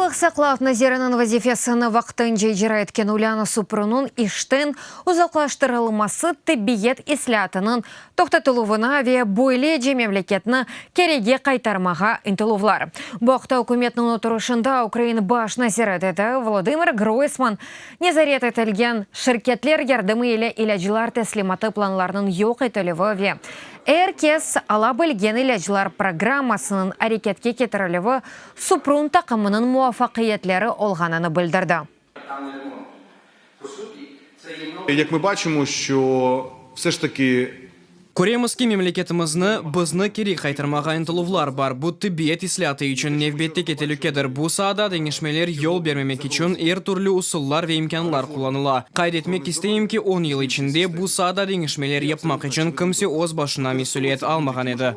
Sağlıq saqlav naziriniñ vazifesini vaqtınca icra etken Ulâna Suprunıñ işten uzaqlaştırılması tibbiyet islâatınıñ toqtatıluvına ve böylece memleketni kerige qaytarmağa ıntıluvlar. Bu aqta ükümetniñ oturışında Ukraina baş naziri dedi Volodımır Groysman nezaret etilgen şirketler yardımı ile ilâclar teslimatı planlarınıñ yoq etilüvi ve Er kes ala bilgen ilâclar programmasınıñ areketke ketirilüvi Suprun taqımınıñ muvafaqiyetleri olğanını bildirdi. Köremiz ki, memleketimizni, bizni keri qaytarmağa ıntıluvlar bar. Bu tibbiyet islâatı içün nevbetteki telükedir. Bu saada deñişmeler yol bermemek içün er türlü usullar ve imkânlar qullanıla. Qayd etmek isteyim ki, on yıl içinde bu saada deñişmeler yapmaq içün kimse öz başına mesüliyet almağan edi.